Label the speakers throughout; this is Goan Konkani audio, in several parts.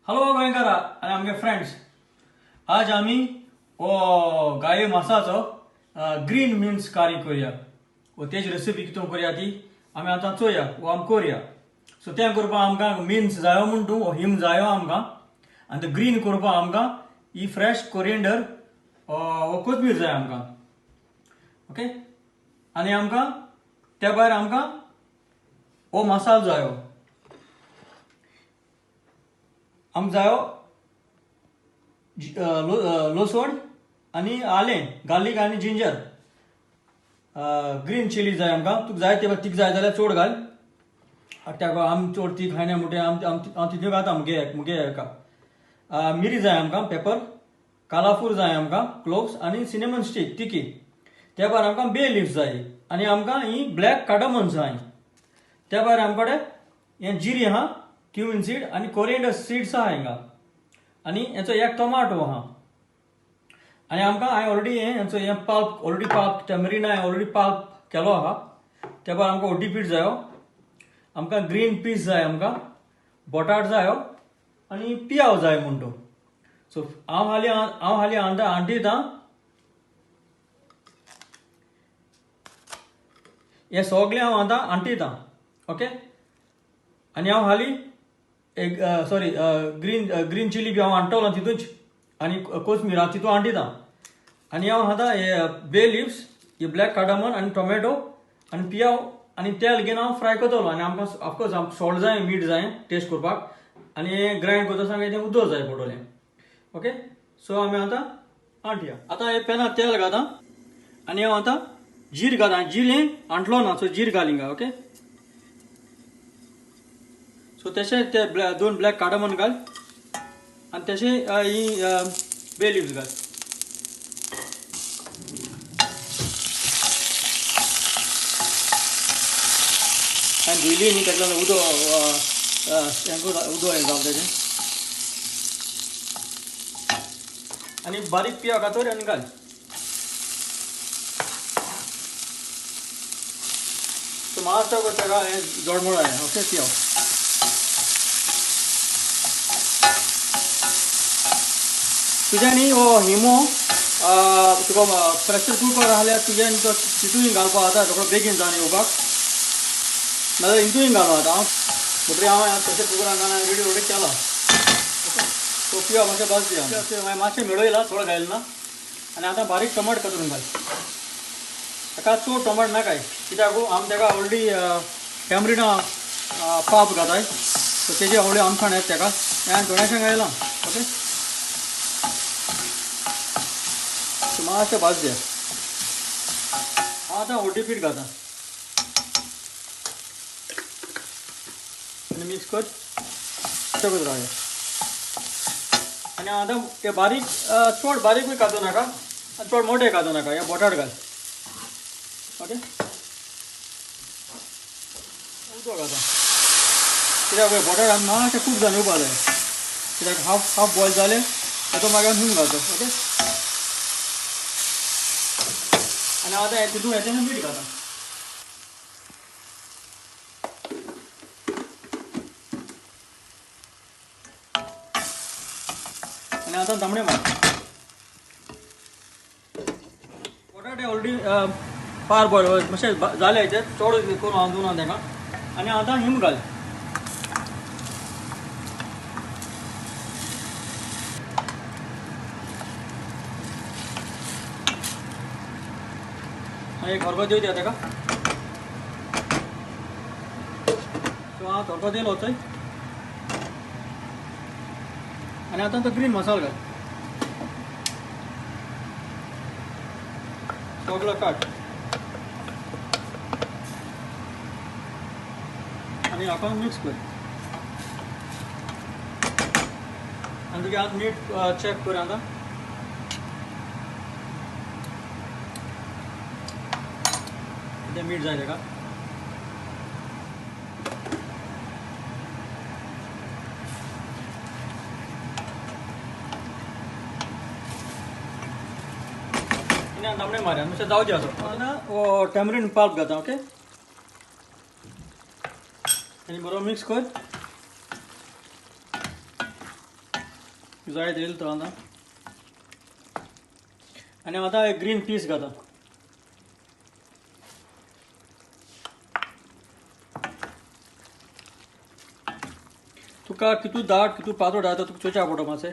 Speaker 1: हॅलो गोंयकारा आनी आमगे फ्रेंड्स, आज आमी हो गाये मासाचो ग्रीन मिन्स कारी करूया. वो तेजी रेसिपी कितून करूया ती आमी आतां चोया, वो आमी करूया. सो तें करपाक आमकां मिन्स जायो म्हण तूं, हो हिम जायो आमकां, आनी ते ग्रीन करपाक आमकां ही फ्रेश कोरिएंडर वो कोथमीर जाय आमकां. ओके, आनी आमकां त्या भायर आमकां हो मसालो जायो, आमकां जायो लसण आनी आलें, गार्लीक आनी जिंजर, ग्रीन चिली जाय आमकां. तुका जाय ते तीख जाय जाल्यार चड घाल, ताका आमी चड तीख खायना म्हणटे हांव तितल्यो घालता मुगे मुगे हेका. मिरी जाय आमकां, पेपर, कालाफूर जाय आमकां, क्लोव्स आनी सिनेमन स्टीक तिकी. त्या भायर आमकां बे लिव्स जाय आनी आमकां ही ब्लॅक कार्डमन जाय. त्या भायर आमचे कडेन हें जिरी आहा, क्युमीन सीड आनी कोरिएंडर सीड्स आहा हिंगा, आनी हेचो एक टोमाटो आहा. आनी आमकां हांवें ऑलरेडी हें हेचो हें पल्प ऑलरेडी पल्प टॅमरीन हांवें ऑलरेडी पल्प केलो आहा. त्या भायर आमकां ओटी पीठ जायो, आमकां ग्रीन पीस जाय, आमकां बटाट जायो आनी पियाव जाय म्हण तूं. सो हांव हाली आंदा आंटीतां हें सगळें हांव आतां आंटीतां. ओके, आनी हांव हाली एक सॉरी ग्रीन ग्रीन चिली बी हांव आणटलो तितूंच आनी कोथमीर हांव तितून आंटीतां. आनी हांव आतां हे बे लिव्स, हे ब्लॅक कार्डामन आनी टोमॅटो आनी पियाव आनी तेल घेवन हांव फ्राय करतलो. आनी आमकां ऑफकोर्स आमकां सॉल्ट जाय, मीठ जाय टेस्ट करपाक, आनी ग्रायंड करता सांग तें उदक जाय पडटलें. ओके, सो आमी आतां आंटया. आतां हे पॅनार तेल घाता आनी हांव आतां जीर घाता. जीर आंटलो ना, सो जीर घाल हिंगा. ओके, सो तशें ते दोन ब्लॅक कार्डमन घाल आनी तशें ही बे लिव्स घाल. हांवें धुयली न्ही, ताका लागून उदक उदक हें जालें तेजें. आनी बारीक पियाव कातर आनी घाल. सो मातसो ताका हें जळमळ जाय. ओके, पियाव तुज्यान हो हिमो तुका प्रेशर कुकर आसल्यार तुज्यान तो तितूय घालपाक जाता, रोकडो बेगीन जावन येवपाक, नाजाल्यार हितूय घालूं जाता. हांव म्हणटरी हांव प्रेशर कुकरान घालून रेडी ऑलरेडी केला. ओके, सो पियाव मातशें भाज दिया. हांवें मातशें मेळयला, चड घायल ना. आनी आतां बारीक टमाट कातरून घाल. ताका चड टमाट नाकाय, कित्याक आमी ताका ऑलरेडी टॅमरिना पाप घाताय, सो तेजी ऑलरेडी आमसाण येता ताका. हांवें थोडेशें घायलां. ओके, सो मातशें भाज दिया. हांव आतां ओटी पीठ घाता आनी मिक्स कर शकत रावया. आनी हांव आतां ते बारीक चड बारीकूय कातूं नाका आनी चड मोटे कातूं नाका, हे बटाट घाल. ओके, उदक घाता, कित्याक बटाट आमी मातशें खूब जावन येवपा जाय, कित्याक हाफ हाफ बॉयल जालें तातूंत मागीर आमी हिंग घालता. ओके, आनी हांव आतां तितून हेचें मीठ घालता. आनी आतां तांबडे मार. बटाटे ऑलरेडी पार बॉयल मातशें जाले, ते चड करून हांव दिवना ताका. आनी आतां हिम घाल. एक खरगो दिवया ताका. सो हांव खरगो दिलो थंय. आनी आतां तो ग्रीन मसालो घाल सगलो काट आनी हाका मिक्स कर. आनी तुगे आतां मीठ चॅक कर. आतां कितें मीठ जाय ताका. आनी तांबडे मारया मातशें जावं दी आतां. हो टॅमरीन पल्प घाता. ओके, आनी बरो मिक्स कर. जाय येयल तो आतां. आनी आतां एक ग्रीन पीस घाता. तुका कितू दाट कितू पातळ जाय तुका चोवच्या पडटा मातशें.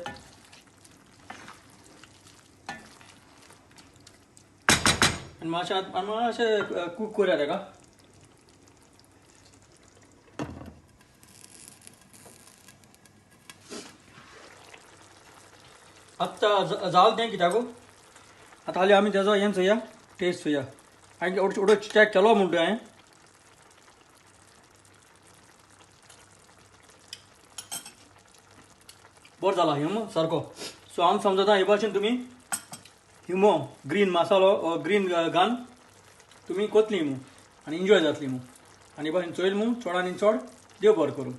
Speaker 1: आनी मातशें आनी मातशें कूक करया तेका. आतां जाल तें कित्याकू आतां हाली आमी तेजो हें चोया, टेस्ट चोया. आनी ओडो चॅक केलो म्हणटा हांवें. बरो जाला ह्यूम सारको. सो आम समजता हे भाशेन तुमी ह्युमो ग्रीन मसालो ग्रीन घालून तुमी कोतली मू आनी एन्जॉय जातली मू. आनी हे भाशेन चोयल मू चड आनी चड. देव बरो करूं.